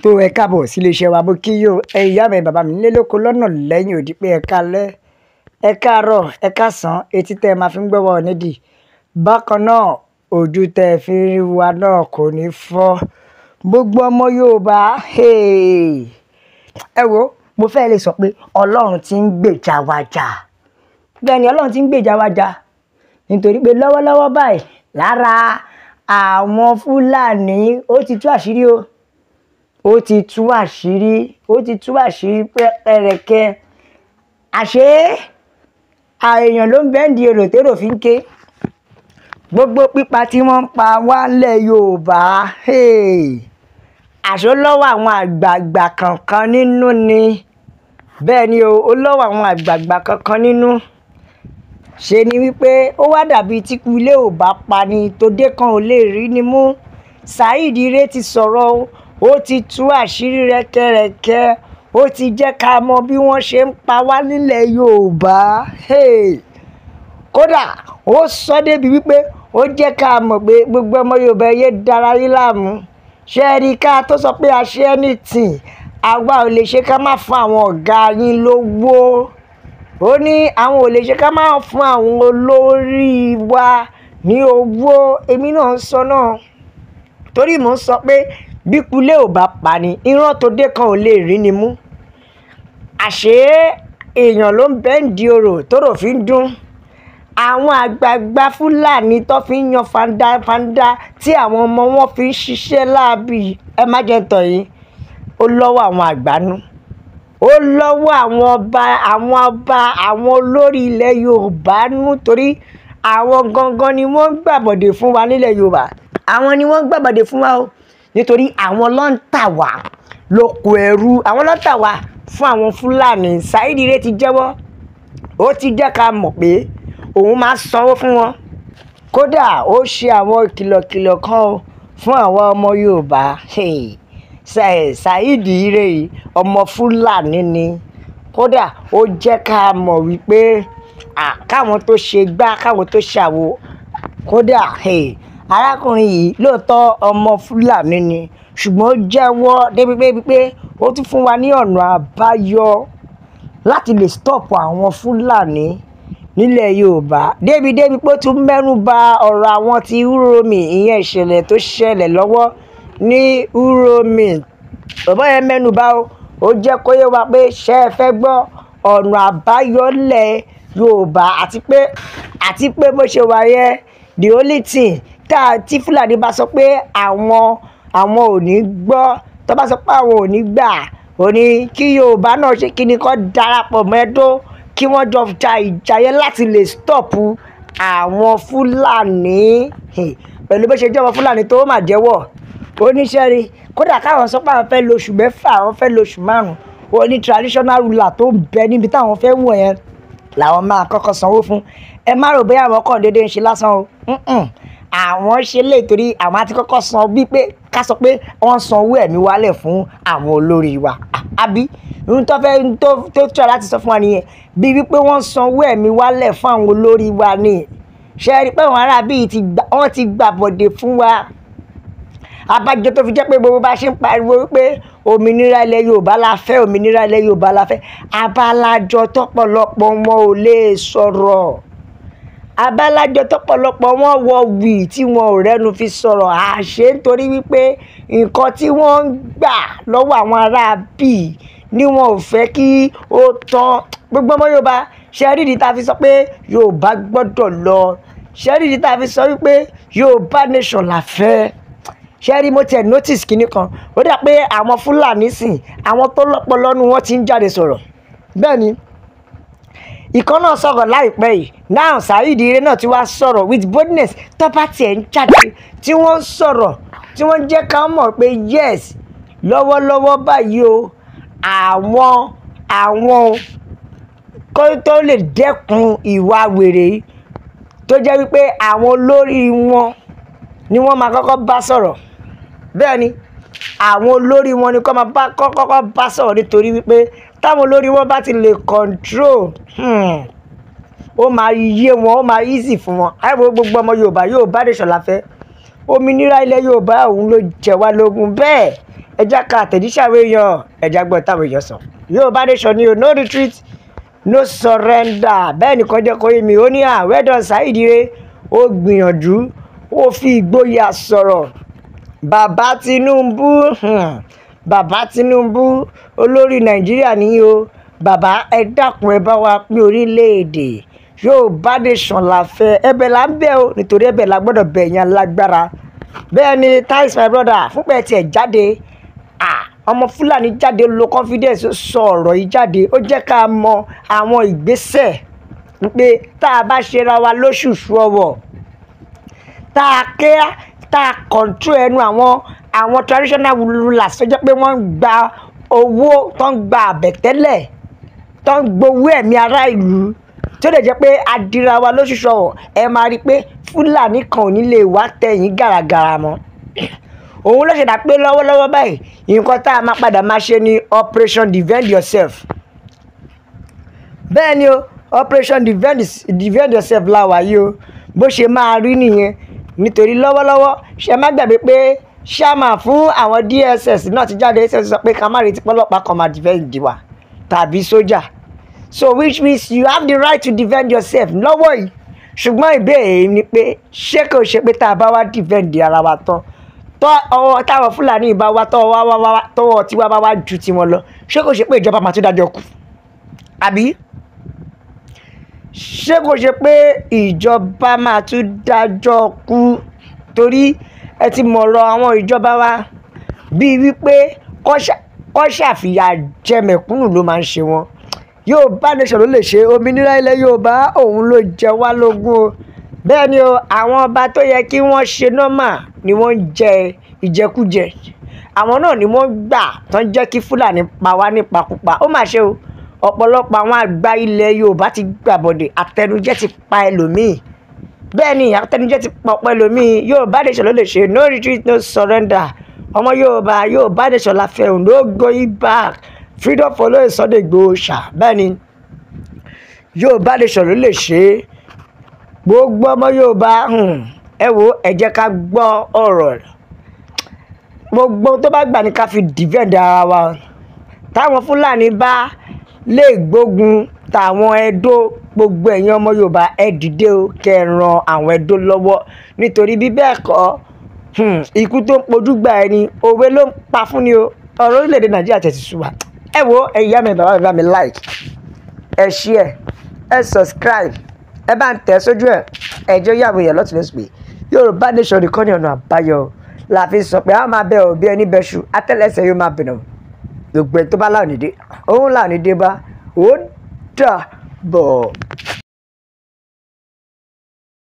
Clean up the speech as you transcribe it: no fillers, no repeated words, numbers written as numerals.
Tó ẹ káàbọ̀ sí iléeṣẹ́ wa, mo kí yóò ẹ ìyá mi, bàbá mi nílé lóko lọ́nà lẹ́yìn òdì pé ẹ káalẹ́, ẹ káàárọ̀, ẹ káàsán. Etí tẹ́ ẹ máa fi ń gbọ́ wa ò nídìí. Bákan náà, ojú tẹ́ ẹ fi ń rí wa náà kò ní fọ́. Gbogbo ọmọ Yorùbá, ẹ wo, mo fẹ́ lè sọ pé Ọlọ́run ti ń gbèjà wa jà. Bẹ́ẹ̀ ni, Ọlọ́run ti ń gbèjà wa jà, nítorí pé lọ́wọ́lọ́wọ́ báyìí, lára àwọn Fúlàní, ó ti tú àṣírí o, ó ti tú àṣírí, ó ti tú àṣírí pẹ́rẹ̀kẹ́. Àṣé èèyàn ló ń bẹ́ǹdì èrò térò fi ń ké. Gbogbo pípa tí wọ́n ń pa wá ńlẹ̀ Yorùbá, àṣé ó lọ́wọ́ àwọn àgbààgbà kankan nínú ni. Bẹ́ẹ̀ ni o, ó lọ́wọ́ àwọn àgbààgbà kankan nínú. Ṣe ni wípé ó wá dàbí tíkú ilé ò bá pa ni, tòde kan ò lè rí ni mú. Saheed Ire ti sọ̀rọ̀ o, ó ti tú àṣírí rẹ́kẹrẹ́kẹ́, ó ti jẹ́ ká mọ bí wọ́n ṣe ń pa wá nílẹ̀ Yorùbá. Kódà ó sọ débi wípé ó jẹ́ ká mọ̀ pé gbogbo ọmọ Yorùbá, yé dára yín láàmú. Ṣé ẹ rí, ká tó sọ pé a ṣe anything, àwa ò lè ṣe ká má fún àwọn ọ̀gá yín lówó. Ó ní àwọn ò lè ṣe ká má fún àwọn olórí wa ní owó. Èmi náà ń sọ náà, torí mò ń sọ pé bí kulé ò bá pa ni, ìran tó dé kan ò lè rí ni mú. Àṣé èèyàn ló ń bẹ́ǹdì orò tóró fi ń dún. Àwọn àgbààgbà Fúlàní tó fi ń yan fandafanda, tí àwọn ọmọ wọn fi ń ṣiṣẹ́ láabi, ẹ má jẹ́ tọ̀ yín, ó lọ́wọ́ àwọn àgbànú, ó lọ́wọ́ àwọn ọba, àwọn ọba, àwọn olórí ilẹ̀ Yorùbá nú, torí àwọn gangan ni wọ́n ń gbàbọ̀dè fún wa nílẹ̀ Yorùbá. Àwọn ni wọ́n ń gbàbọ̀dè fún wa o, nítorí àwọn ló ń tà wá lóko ẹrú, àwọn ló ń tà wá fún àwọn Fúlàní. Saheed Ire ti jẹ́wọ́, ó ti jẹ́ ká mọ̀ pé òun máa sanwó fún wọn. Kódà ó ṣe àwọn kìlọ̀kìlọ̀ kan o fún àwọn ọmọ Yorùbá. Saheed Ire yìí, ọmọ Fúlàní ni. Kódà ó jẹ́ ká mọ̀ wípé káwọn tó ṣe gbá, káwọn tó ṣàwo. Kódà arákùnrin yìí, lóòótọ́ ọmọ Fúlàní ni, ṣùgbọ́n ó jẹ́wọ́ débi pé wípé ó tún fún wa ní ọ̀nà àbáyọ láti lè stop àwọn Fúlàní nílẹ̀ Yorùbá, débi débi pé ó tún mẹ́nu bà ọ̀rọ̀ àwọn ti Uromi, ìyẹn ìṣẹ̀lẹ̀ tó ṣẹlẹ̀ lọ́wọ́ ní Uromi. Bàbá yẹn mẹ́nu bà ó, ó jẹ́ kó yé wa pé, ṣé ẹ fẹ́ gbọ́ ọ̀nà àbáyọ lẹ̀ Yorùbá? Àti pé bó ṣe wà yẹn, the only thing tá tí Fúlàní bá sọ pé àwọn ò ní gbọ́, tó bá sọ pé àwọn ò ní gbà, ò ní kí Yorùbá náà ṣe kí ni, kó darapọ̀ mọ́ Ẹdó, kí wọ́n jọ ja ìjà yẹn láti lè stop àwọn Fúlàní. Pẹ̀lú bó ṣe jẹ́ ọmọ Fúlàní tó mà jẹ́wọ́, oníṣẹ́ rí. Kódà káwọn sọ pé àwọn fẹ́ lo oṣù 6, àwọn fẹ́ lo oṣù 5, ó ní traditional ruler tó ń bẹ níbi táwọn fẹ́ wọ̀ yẹn làwọn máa kọ́kọ́ sanwó fún. Ẹ má rò bóyá àwọn kàn déédéé ń ṣe lásán o. Àwọn ṣe lè torí àwọn àti kọ́kọ́ san, bí pé ká sọ pé wọ́n san owó ẹ̀mí wálẹ̀ fún àwọn olórí wa, àbí ohun tó fẹ́ tó tó láti sọ fún wa nìyẹn, bí wípé wọ́n san owó ẹ̀mí wálẹ̀ fún àwọn olórí wa ni. Ṣe é rí pé àwọn ará bíi ti gbà, wọ́n ti gbàbọ̀dè fún wa? Abájọ tó fi jẹ́ pé gbogbo bá ṣe ń pariwo wípé òmìnira ilẹ̀ Yorùbá la fẹ́, òmìnira ilẹ̀ Yorùbá la fẹ́, abalajọ tọ́pọ̀lọpọ̀ wọn ò lè sọ̀rọ̀, abálájọ tọ́pọ̀lọpọ̀ wọn wọ wì tí wọn ò rẹ́nu fi sọ̀rọ̀. Àṣé nítorí wípé nǹkan tí wọ́n ń gbà lọ́wọ́ àwọn ará bíi ni wọn ò fẹ́ kí ó tán. Gbogbo ọmọ Yorùbá, ṣe rí ìdí tá a fi sọ pé Yorùbá gbọ́dọ̀ lọ? Ṣe rí ìdí tá a fi sọ wípé Yorùbá nation la fẹ́? Ṣe rí, mo tiẹ̀ notice kinní kan, ó dà pé àwọn Fúlàní sìn, àwọn tó lọ́pọlọ nínú wọn ti ń jáde sọ̀rọ̀. Bẹ́ẹ̀ ni, ìkan náà sọ̀rọ̀ láìpẹ́ yìí náà. Saheed Ire náà ti wá sọ̀rọ̀ with boldness. Tó bá tiẹ̀ ń jáde, tí wọ́n ń sọ̀rọ̀, tí wọ́n ń jẹ́ ká mọ̀ pé yes, lọ́wọ́lọ́wọ́ báyìí o, àwọn kó tó lè dẹ́kun ìwà wèrè yìí, tó jẹ́ wípé àwọn olórí wọn ni wọ́n máa kọ́kọ́ bá sọ̀rọ̀. Bẹ́ẹ̀ ni, àwọn olórí wọn ni kọ́ máa bá kọ́kọ́ bá sọ̀rọ̀, nítorí wípé táwọn olórí wọn bá ti lè control, ó máa yé wọn, ó máa easy fún wọn. Àìwò gbogbo ọmọ Yorùbá, Yorùbá nation la fẹ́. Òmìnira ilẹ̀ Yorùbá, òun ló jẹ wá lógún. Bẹ́ẹ̀. Ẹ jẹ́ ká àtẹ̀jíṣẹ́ àwọn èèyàn, ẹ jẹ́ gbọ́ táwọn èèyàn sọ. Yorùbá Nation ni o, no retreat, no surrender. Bẹ́ẹ̀ nìkan jẹ́ kó yé mi, ó ní à, well done Saheed Ire, ó gbìyànjú, ó fi ìgboyà sọ̀rọ̀. Bàbá Tinubu, bàbá Tinubu, olórí Nàìjíríà nìyí o. Bàbá, ẹ dákun, ẹ bá wa pín orílẹ̀-èdè. Yorùbá Nation la fẹ́, ẹ̀bẹ̀ là ń bẹ̀ o, nítorí ẹ̀bẹ̀ la gbọ́dọ̀ bẹ̀ yẹn lágbára. Bẹ́ẹ̀ ni, thanks my brother fúnpẹ́ tiẹ̀ jáde. Ọmọ Fúlàní jáde, lo confidence, sọ ọ̀rọ̀ yìí jáde. Ó jẹ́ ká mọ àwọn ìgbésẹ̀ pé tá a bá ṣera wa lóṣùṣù ọwọ̀, tá a kẹ́, tá a control ẹnu àwọn traditional rulers tó jẹ́ pé wọ́n ń gba owó, tó ń gba àbẹ̀tẹ́lẹ̀, tó ń gbowó ẹ̀mí ará ìlú, tó lè jẹ́ pé adira wa lóṣùṣù ọwọ̀, ẹ máa rí i pé Fúlàní kan ò ní lè wá tẹ̀yìn gàràgàrà mọ́. Òun ló ṣẹ̀dá pé lọ́wọ́lọ́wọ́ báyìí, nǹkan tá a máa padà máa ṣe ni Operation Defend Yourself. Bẹ́ẹ̀ ni o, Operation Defend Yourself la wà yìí o. Bó ṣe máa rí nìyẹn, nítorí lọ́wọ́lọ́wọ́, ṣe má gbàgbé pé ṣáàmà fún àwọn DSS náà ti jáde, ṣe sọ pé ká má retí pọ́lọ́pàá kan máa defend wa tàbí sójà. So which means you have the right to defend yourself lọ́wọ́ yìí. Ṣùgbọ́n ìbéèrè ni pé, ṣé kò ṣe pé tá a bá wá defend ara wa tán, tọ́ ọwọ́ táwọn Fúlàní bá wá, tọ́wọ́ wá wá wá, tọ́wọ́ tiwa bá wá ju tiwọn lọ, ṣé kò ṣe pé ìjọba máa tún dájọ́ kù? Àbí ṣé kò ṣe pé ìjọba máa tún dájọ́ kú? Torí ẹ ti mọ̀rọ̀ àwọn ìjọba wa, bíi wípé kọ́ ṣàfihàn jẹ mẹ̀kúnnù ló máa ń ṣe wọn. Yorùbá Nation ló lè ṣe. Òmìnira ilẹ̀ Yorùbá, òun ló jẹ wá lógún o. Bẹ́ẹ̀ ni o, àwọn ọba tó yẹ kí wọ́n ṣe normal ni wọ́n ń jẹ ìjẹkújẹ. Àwọn náà ni wọ́n gbà tán jẹ́ kí Fúlàní pa wá nípakúpa. Ó mà ṣe o, ọ̀pọ̀lọpọ̀ àwọn àgbà ilẹ̀ Yorùbá ti gbàbọ̀dẹ̀, àtẹnujẹ ti pa ẹlòmíì. Bẹ́ẹ̀ ni, àtẹnujẹ ti pa ọ̀pọ̀ ẹlòmíì. Yorùbá Nation ló lè ṣe, no retreat, no surrender. Ọmọ Yorùbá, Yorùbá Nation la fẹ́ o, no going back. Freedom for Olóyè Sunday Igboho ṣá. Bẹ́ẹ̀ ni, Yorùbá Nation ló lè ṣe é. Gbogbo ọmọ Yorùbá, ẹ wo, ẹ jẹ́ ká gbọ́ ọ̀rọ̀. Gbogbo tó bá gbà ní ká fi defend ara wa. Táwọn Fúlàní bá lè gbógun tàwọn Ẹdó, gbogbo ẹ̀yin ọmọ Yorùbá, ẹ dìde o, kẹ́ ẹ ran àwọn Ẹdó lọ́wọ́, nítorí bí bẹ́ẹ̀ kọ́, ikú tó ń pojú gbà ẹni, òwe ló ń pa fún ni o. Ọ̀rọ̀ orílẹ̀-èdè Nàìjíríà tẹ̀sí sú wa. Ẹ wo, ẹ̀yin ìyá mi, bàbá mi, bá mi like, ẹ share, ẹ subscribe, ẹ bá ń tẹ̀ sójú ẹ̀, ẹ jẹ́ yàwó yẹn lọ́tún lọ́sùn pé Yorùbá Nation nìkan ní ọ̀nà àbáyọ. La fi sọ pé a máa bẹ òbí ẹni bẹ́ṣu, atẹ́lẹsẹ̀ yóò máa bẹ̀nà. Gbogbo ẹ̀ tó bá láwọn ìdí òun láwọn ìdí bá ó dà bọ̀.